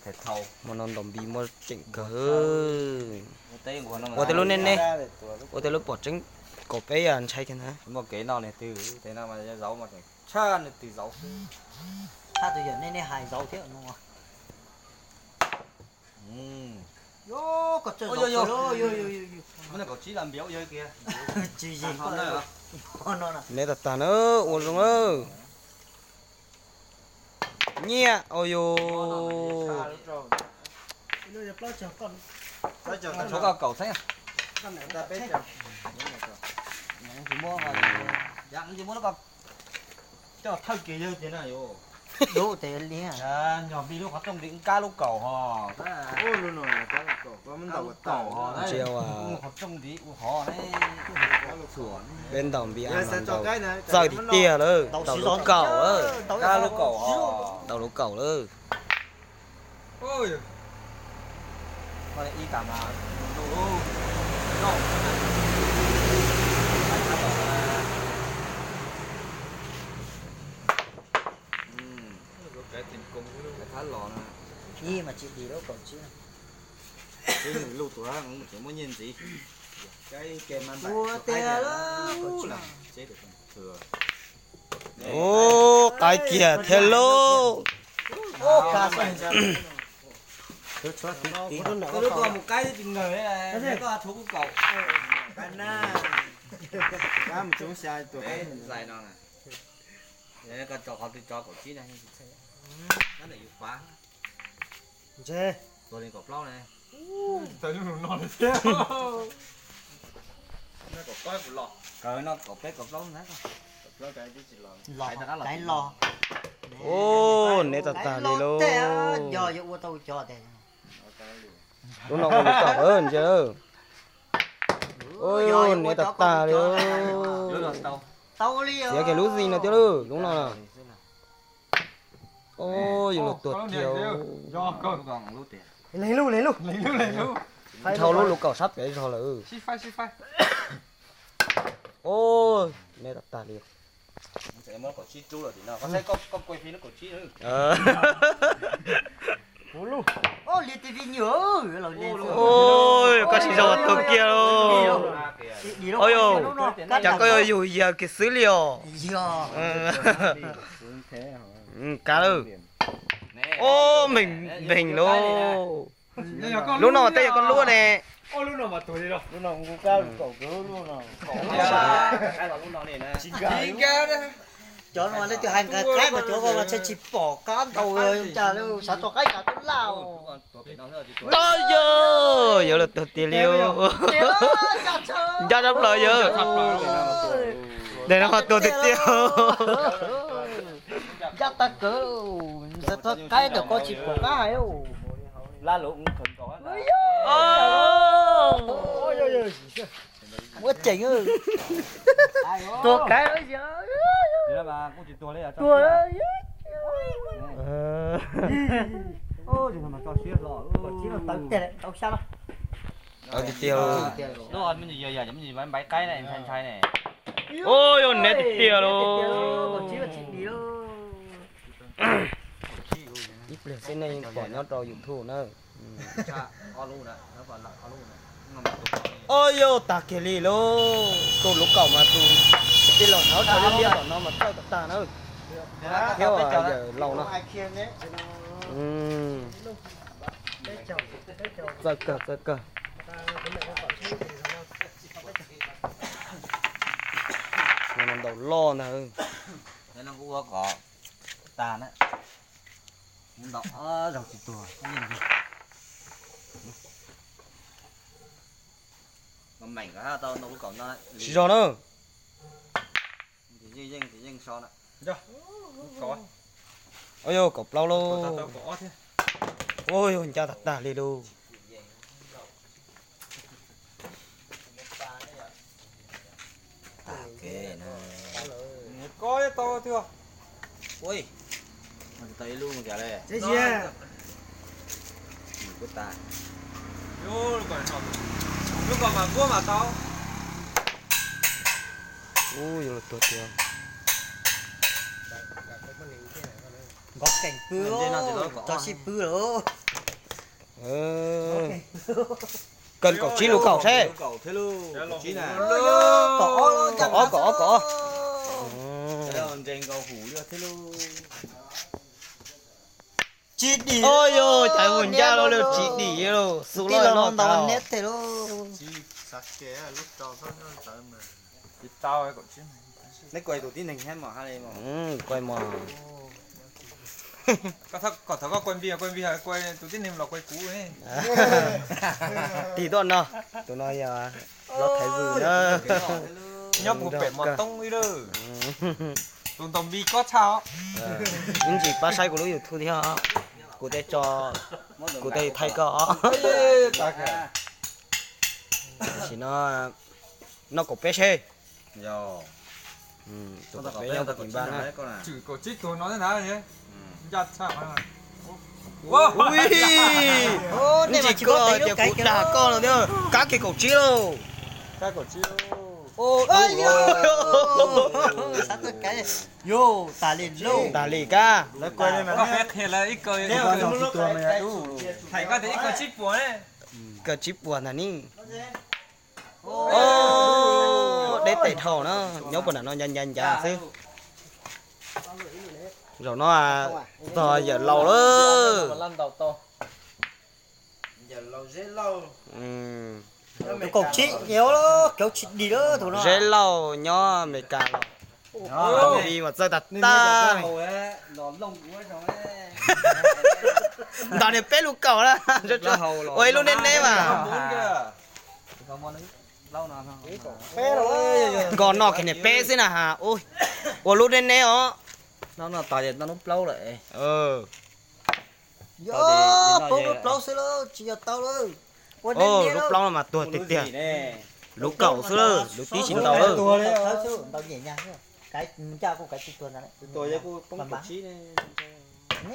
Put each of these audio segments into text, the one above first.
Hmo no ntaus npis muaj tseem kawg. Ua tej lub nej nej, ua tej lub pom tseeb kaum peb yam ntshai kiag ntag. Muaj kev no niag twg, tej no mas zaub mas tshaj niag twg zaub xwb. Tshaj tus yawm nej nej hais zaub thiab no. Kaum tsib los npiav ua kiag. Tsis yig. Neb tag tag na, ua zoo na. Nyiaj, ua yus. Tshuav koj kaum xeeb. Tsis muab, tsis muab, coj thawj kiag yawg tiag na yus. Dub tes li. Nyob npis lub qhov rooj ntim kab lub kaum ho. Ntsia peb ntaus npis txawj tiag tiag lawm, ntaus lub kaum lawm, ntaus lub kaum lawm. Ib mas tsis dim lub kaum tsib. Lub tuaj tseem muaj nyiaj ntxiv. Ua tiag. Ub, qaib kiag thiab lauj. Lub tuaj mus qaib tsis ngawg, koj tshuav kuv kaum. Koj tso qhov twg tso kaum tsib na. Ntshe tuag li kaum plaub ne. Txawm lub no thiab. Kaum peb kaum plaub na. Los, los. Ub, neb tag tag li lauj. Yog yuav ua tau cov tes. Lub no ua lub kaum lawm ntsia. Ub, neb tag tag li. Txiav kiag lub zis no thiab lub no. Ub, yuav luag tuag tiag. Leeg lub, leeg lub. Dhau lub lub kaum sab pem zog lawm. Ub, neb tag tag li. Ub, koj tsis zog tuag kiag lauj. Ub, cas koj yuav yug yawg kiag xwb li os. Kab lawm. Ub, npeeg npeeg lauj. Lub no mas tej yog koj lub ne. Cov no leej twg hais nqaij qaib mas cov ko mas tsis pom kab ntau cas xav tso qaib cas twb laj. Tau yawg, yuav luag tuag tiag li. Ncaj tshaj plaws yawg. Daim no ho tuag tiag tiag. Ncaj tag kawg, xav tso qaib ntawm ko tsis pom qab hais. Muab ceem. Tuag kav. Tuag. Tawv tiag tiag. Ub, yog neb tiag tiag lauj. Ib pliag xwb nej yeej pom nyob rau YouTube na. Ub, yog tag kiag li lauj. Tus lub kaum mas tus tij laug hnav rau liab liab tom no mas txawj tag tag na. Thiab yawm laus no. Txawj kawg, txawj kawg. Ntaus loj ntag. Tag na. Ntaus ob zaug tsis tuag. Tsis zog na. Ub, yog kaum plaub lauj. Ub, yog ncaj tag tag li lauj. Lub ko mas kuab mas tau. Ub, yuav luag tuag tiag. Pov keem pw, tso sib pw lawm. Kawg kaum tsib lub kaum seb. Kaum ob, kaum ob, kaum ob. Tsis dim. Oj yog cas mus ncaj los tsis dim lauj, xu loj no ntau neb tes lauj. Neb kuj tus tib neeg thiab mas ha li mas. Kuj mas. Kom thaum koj kuaj npis, kuaj npis, kuaj tus tib neeg los kuaj kuv. Tig tuaj no, tus no yog los thaiv vwm na. Nyob puag pem mos toob ib lawm. Tus ntaus npis kob tshaj os. Ib ntsis pab saib kuv lub YouTube thiab os. Kuv tej tso, kuv tej thaij koj os. Tam sim no noj kaum peb seb. Tus kaum peb nyob puag tim npaj na. Kaum tsib tuag no na. Ncaj tshaj. Ui, ntsis koj tias kuv dag koj no thiab, kab kiag kaum tsib lauj. Yog tas li lauj. Tas li kab. Koj qhia lawv ib ko, hais koj tias ib ko tsib puas ne. Ko tsib puas ntag ni. Deb tes dhau na, nyob puag nram no ncav ncav ncav xwb. Zaum no txog yawm laus lawm. Kaum tsib, kaum tsib dim lawm tus no. Zeb Lauj nyob Amelikas los. Ntaus npis mas txawj tag tag. Ntaus niag peb lub kaum na. Ua ib lub neb neb mas. Nkos noj kiag niag peb xwb na ha. Ua lub neb neb os. Noj noj tas ces noj lub plaub lawm. Yog, poob lub plaub xwb lauj, tsis yog tau lawm. Lub plaub no mas tuag tiag tiag. Lub kaum xwb lawm, lub tib tsis ntaus lawm.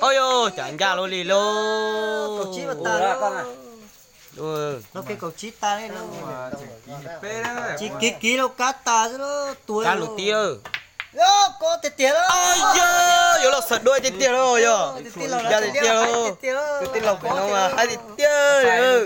Oj yog, cas ncaj luaj li lauj. Tsis kiv kiv lauj, kab tas xwb lauj, tuag. Kab lub tib. Yog, yuav los xaws dua tiag tiag lauj, yog. Ncaj tiag tiag lauj. Tus tij laug pem no mas haib tiag tiag li.